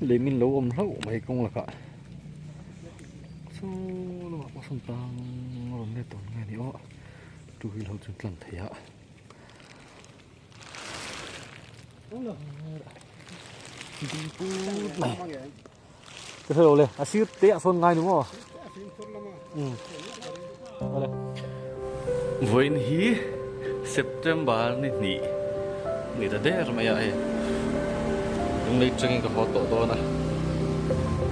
Leimin lo awm hlauh mai kawng lakah saw lamah pawh sawn tlang a rawn let dawn nge ni aw two wheel ho chu an tlan thei a. Ding put mai ka hre lo le a sir te ah sawn ngai ni maw um awle vawiin hi September ni hnih ni ta der mai a hei lunglei tangin ka haw tawh dawn a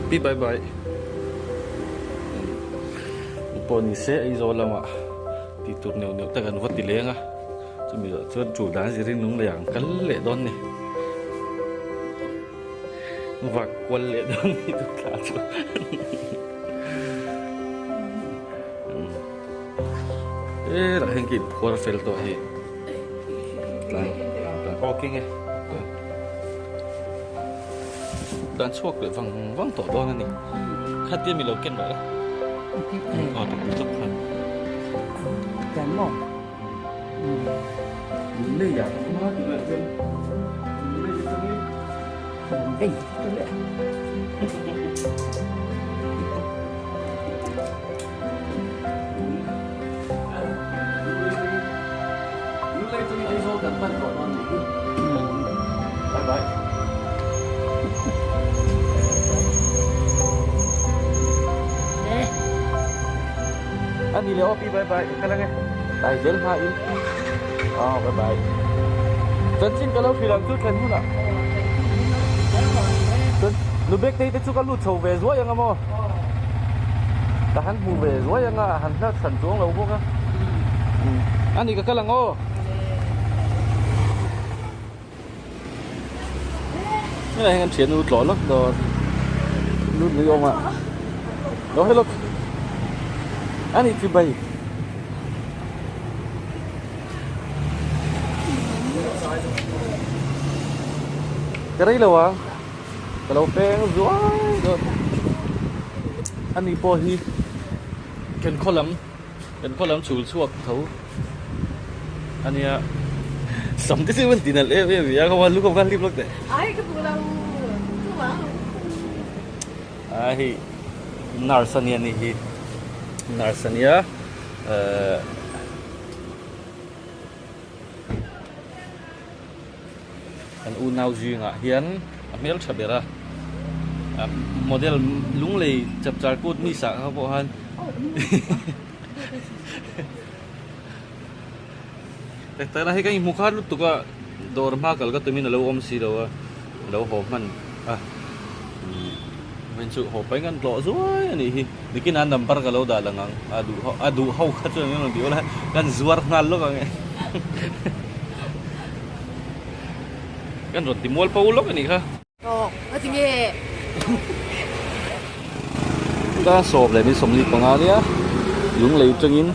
pi bye bye pawh ni se Aizawl lamah tih tur neuh neuh te kan va ti leng a. Chumi zawh chuan tul dan zirin lunglei ang kal leh dawn ni. Vak kual leh dawn ni tu thla chu. E lah hian ka inphuar fel tawh hei. Tlan tlan aw keng e. Tlan chhuak leh vang vang tawh dawn a ni. Khatia mi lo ken rawh la. Aw tupui tawp khan. Tlan maw? Ani leh aw pi bye bye ka kal ange tlai zel hma in aw bye bye chanchin ka lo hrilh ang chu thlen hunah chuan nubek te chu ka lut chho ve zuai anga maw ka han hmu ve zuai anga han hlat hran chuang lo bawk a ani ka kal ang aw. Helai hian kan thian nu tlawh lawk dawn lut mai awm a lo hello a ni chibai ka rei lo a ka lo peng zuai dawn a ni pawh hi kan khaw lam. Kan khaw lam chhul chhuak tho a nia. Sam te chu an ti nalh em em a, khaw lu kha hlip lawk teh. Ai ka duh lo chuvang. A hei nurse a nia ni hi nurse a nia ehh kan unau zingah hian a hmeltha ber a model lunglei chapchar kut mi sah kha pawh khan tak tak hei ka inhmu khat lutuk a dawr hma kal ka tumin a lo awm si lo a a lo haw hman a vawiin chu haw pahin kan tlawh zuai a nih hi nikin a number ka lo dah lang ang a duh ho a duh ho kha chuan an rawn ti ula kan zuar nghal lawk ang e. Kan rawn ti mual po lawk a nih kha. Aw, a ti nge? Ka sawp leh min sawmli panga nia lunglei tangin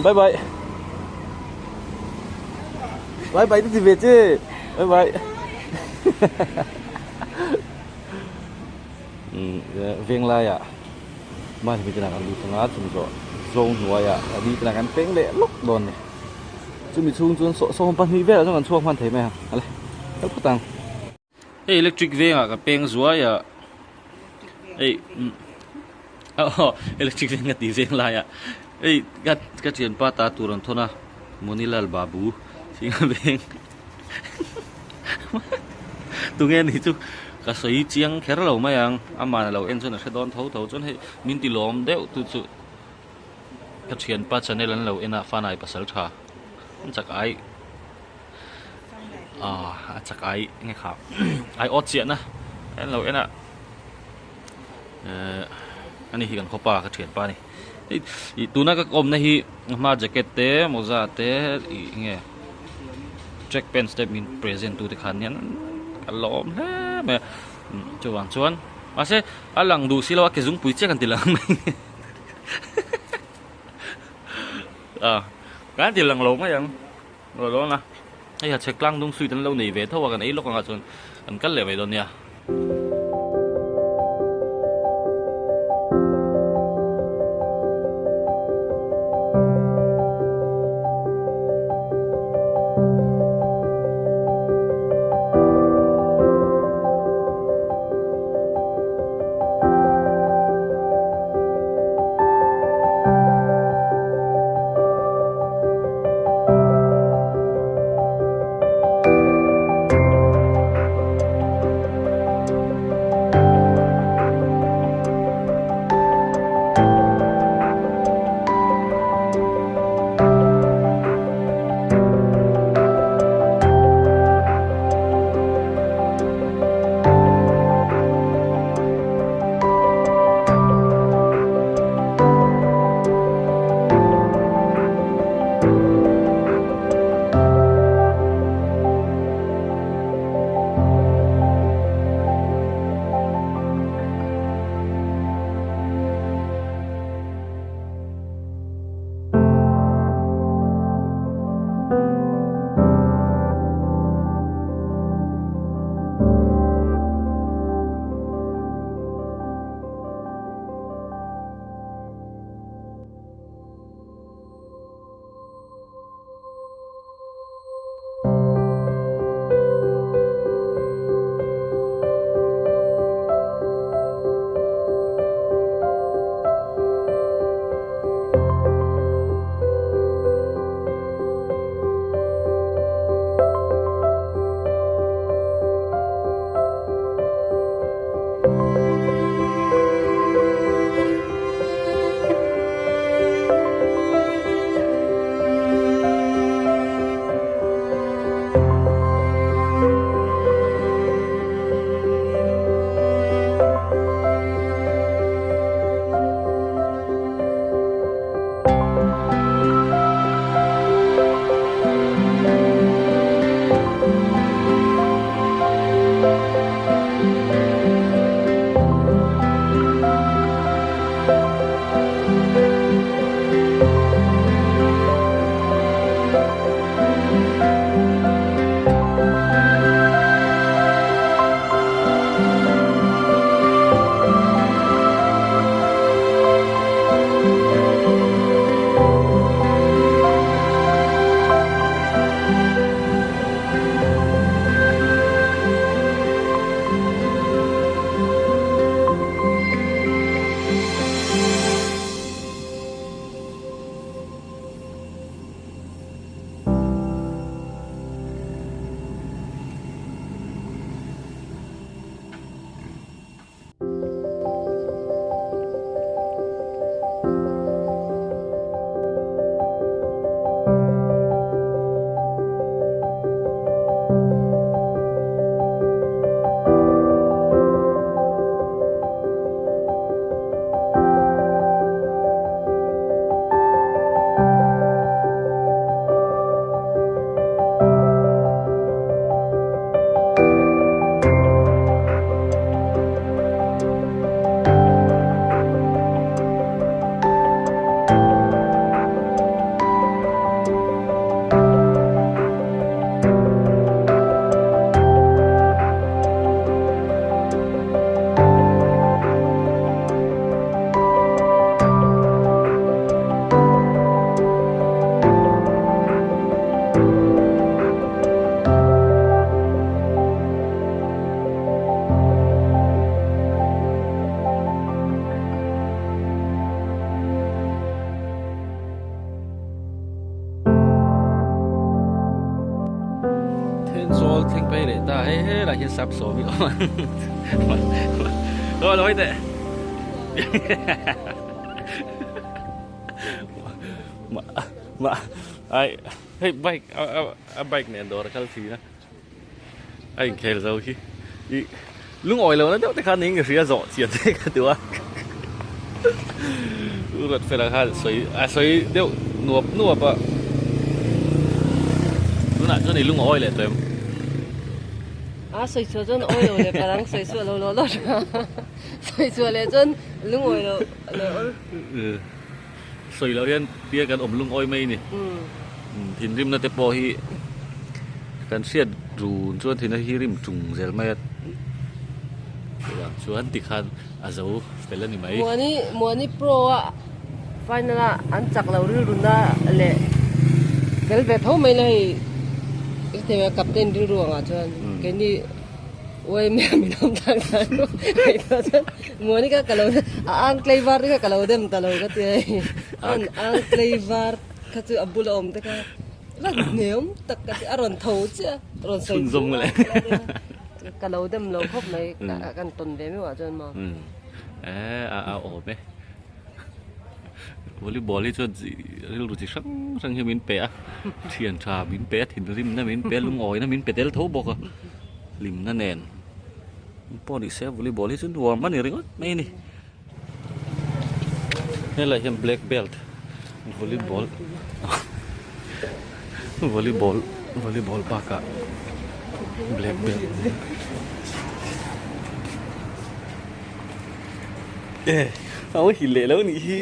bye bye bye bye te ti ve che bye bye veng laiah mahni hmeichhe kan lut anga chumi zawh zawng hnuaiah a ni te kan peng leh lawk dawn a ni. Chumi chhung chuan sawm pahnih velah chuan kan chhuak hman thei mai a ale kal phawt ang. Hei electric vengah ka peng zuai a hei aw electric veng ka tih veng lai a hei ka ka thianpa ta tur an thawn a Monilal Babu Singa veng tunge ni chu ka sawi chiang kher lo mai ang amah lo en chuan a hre dawn tho tho chuan hei min ti lawm deuh tu chu. Ka thianpa channel an lo en a fanai pasal tha an chak ai ah a chak ai nge kha ai awt chiah na an lo en a eh ani hi kan khawpa ka thianpa ani ih tuna ka awmna hi hma jacket te mawza te ih nge track pants te min present tu te khan hian ka lawm hle mai a chuvang chuan mahse a lang duh si lo a ke zungpui chiah kan ti lang mai. A kan ti lang lo mai ang lo dawn a hei ha chhek tlang dung sweet an lo nei ve tho a kan ei lawk anga chuan kan kal leh mai dawn nia. Sap sawm i awm ang. Aw lo hawi teh. Ma ai hei bike a bike nen dawr a kal thin a. A inkhel zo hi i lungawi lo na deuh te khan eng hria zawh chian te ka duh a u rat fela khan sawi a sawi deuh nuap nuap a tunah chuan i lungawi leh tawh em a sawi chhuah chuan awi lo leh parang sawi chhuah lo lo lo sawi chhuah leh chuan lungawi lo leh awl sawi loh hian tia kan awm lungawi mai a ni thinrimna te pawh hi kan hriat run chuan thina hi rim tung zel mai a chuvang chuan tikhan a zo fel a ni mai. Muani Muani Pro a final a an chak lo rilru na leh tel ve tho mai la hei captain rilru angah chuan keini Uai mia min awm tak tak ngaihtuah chuan Monica ka lo a ang tlei var te kha ka lo dem ta lo ka ti hei an ang tlei var kha chu a bula awm te kha la hneawm tak ka ti a rawn tho chiah a rawn sawi ka lo dem lo khawp mai kan tawn ve meuh ah chuan maw a a awm e volleyball hi chuan rilru chi hrang hrang hi min pe a thian tha min pe a thinrimna min pe a lungawina min pe tel tho bawk a. Hlimna nen pawh ni se volleyball hi chu nuam a ni ringawt mai a ni. Helai hian black belt volleyball volleyball volleyball bakah black belt e a hi leh lo nih hi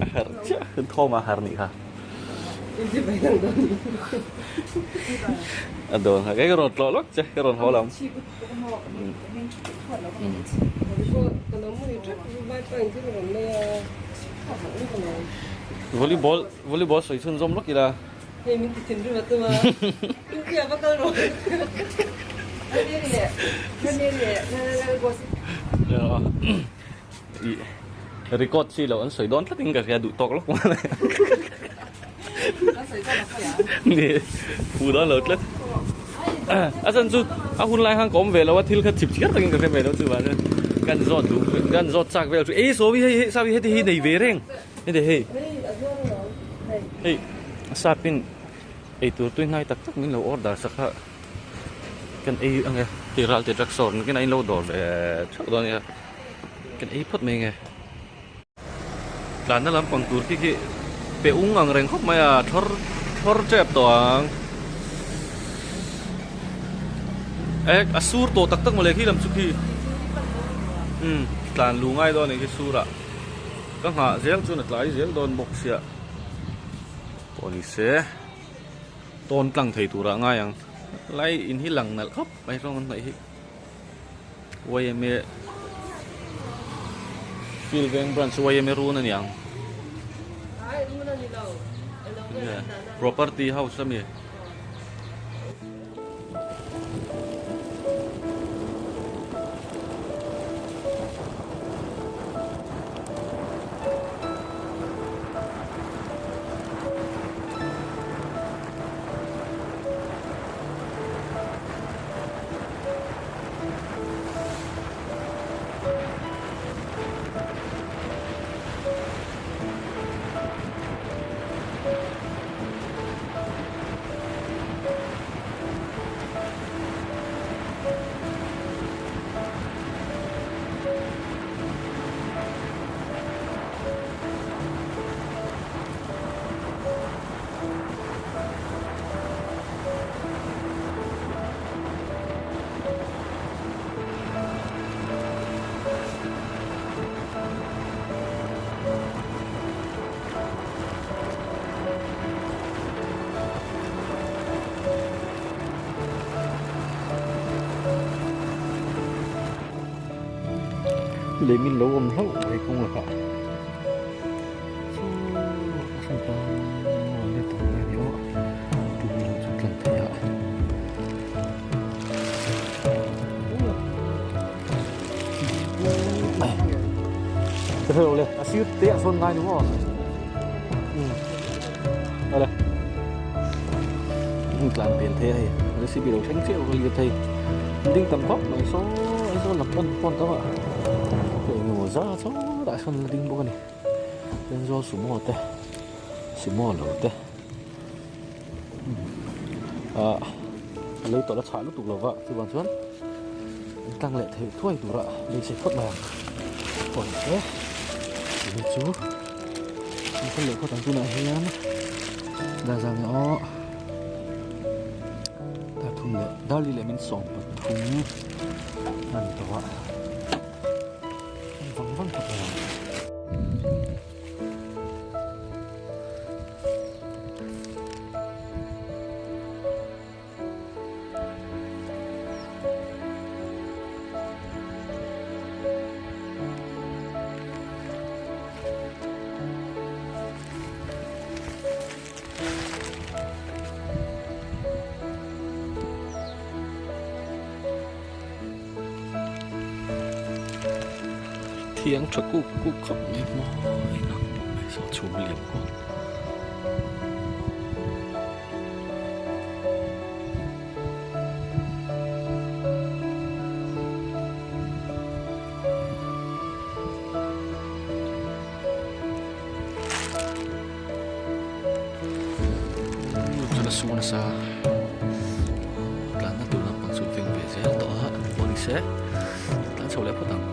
a har chiah thawm a har nih kha. A dawn kha ka rawn tlawh lawk che ka rawn haw lam. Volleyball volleyball sawi chhunzawm lawk ila. Hei min ti thinrim a tum a. India va kal rawh. Ih record chi loh an sawi dawn tlat in ka hria duh tawk lawk mai ni phu dawn lo tlat a chan chu a hun lai khan ka awm ve lo a thil kha chip chiar takin ka hre ve lo chuvang chuan kan zawt duh kan zawt chak vel chu ei sawi hei hei sawi heti hi nei ve reng heti hei hei sapin eitur tui hnai tak tak min lo order sak a kan ei ang e hei ral te drug store nakin a in lo dawr ve theuh dawn nia. Kan ei phawt mai nge. Tlanna lampang tur khi khi pe ung ang reng khawp mai a, thlawr thlawr tep tawh ang. E a sur tawh tak tak mawle khi lam chu khi. Umm tlan lu ngai dawn a ni khi sur ah. Ka nghah zel chuan a tlai zel dawn bawk sia. Pawh ni se tawn tlang thei turah ngai ang. Lai in hi lang nalh khawp mai rawng an hnaih hi. YMA Field Veng Branch YMA run a ni ang. Property house a mi. Lei min lo awm hlauh mai kawng lakah Rồi a sir te a sawn ngai ni maw awle hmun tlan pian thei a hei recipe lo thleng chiah ka lir thei. Ding tam khawp mai saw Aizawl lam pawn pawn tam a hei eng emaw zat saw tah sawn la ding bawk a ni Thenzawl sumo te sumo lo te ah a lei tawlh a chhah lutuk lo va chuvang chuan an tlang leh theih thuai tura beisei phawt mai ang aw ni se tih chu an kal leh phawt ang tunah hian dar zang aw. Dar thum leh dar li leh min 13 a ni tawh a vang vang khawp mai ang. Thiang tha kuk kuk khawp mai mawi tak mai saw chhum liam kual. Chuan a su nasa tlanna tur lampang chu veng ve zel tawh a pawh ni se tlan chho leh phawt ang.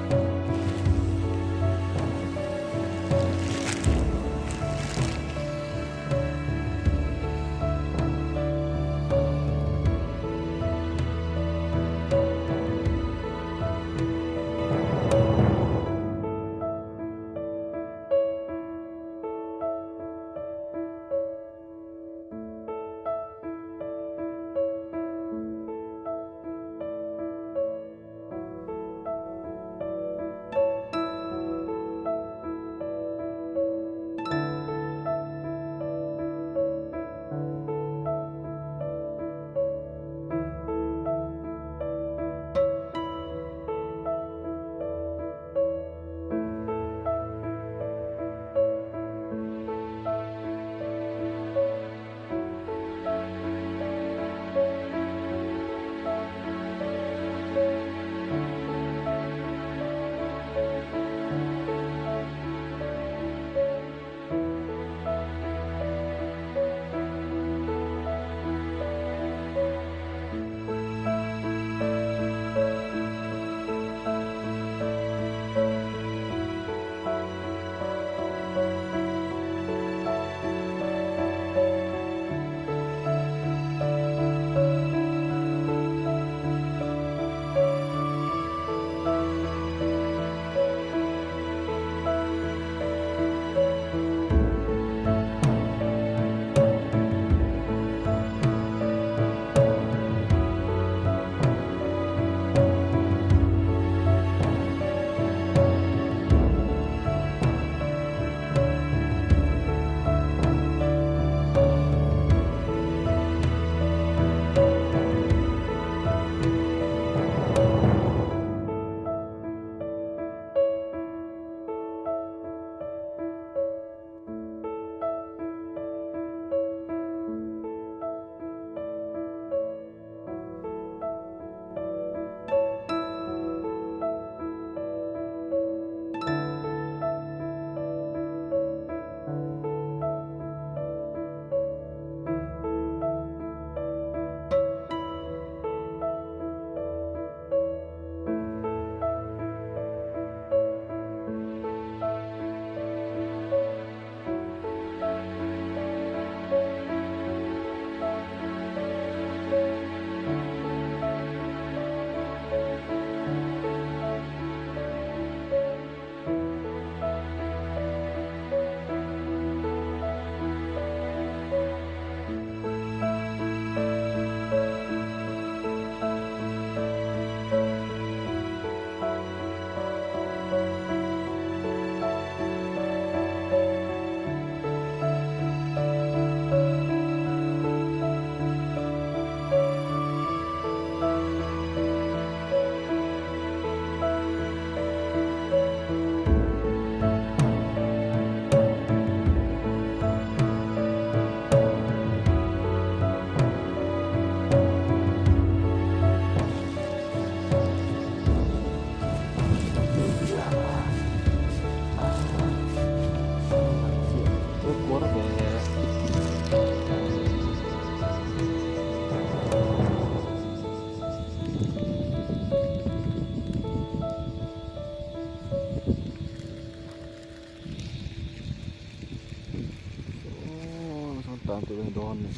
ni dawn ni.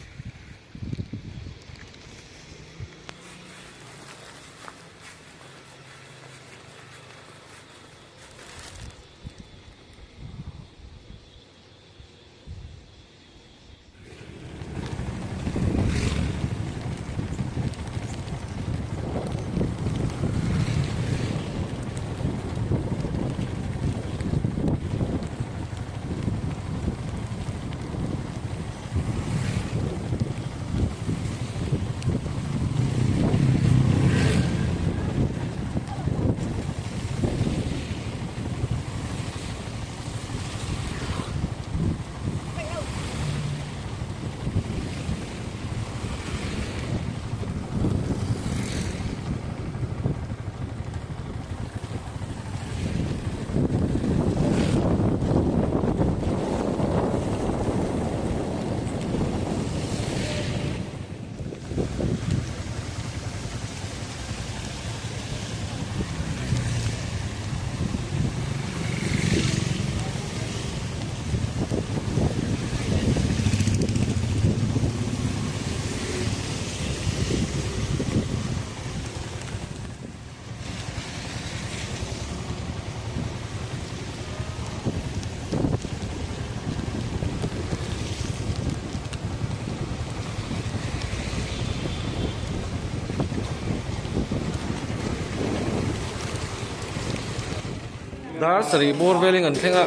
Dar sarih bawr velin kan thleng a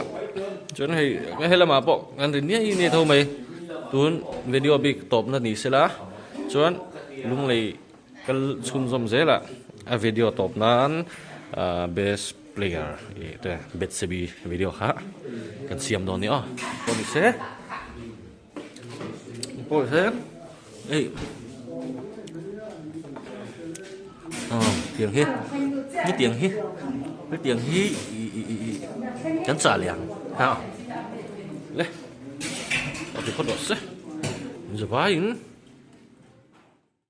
chuan hei he lamah pawh kan ri niai niai tho mai tun video bik tawpna ni sela chuan lunglei kal chhunzawm zelah a video tawp nan ah best player ih te betsebi video kha kan siam dawn a ni aw pawh ni se pawh ni se hei aw tiang hi hetiang hi hetiang hi ih ih ih kan chah leh ang ha le a ti phawt rawh se zavaiin.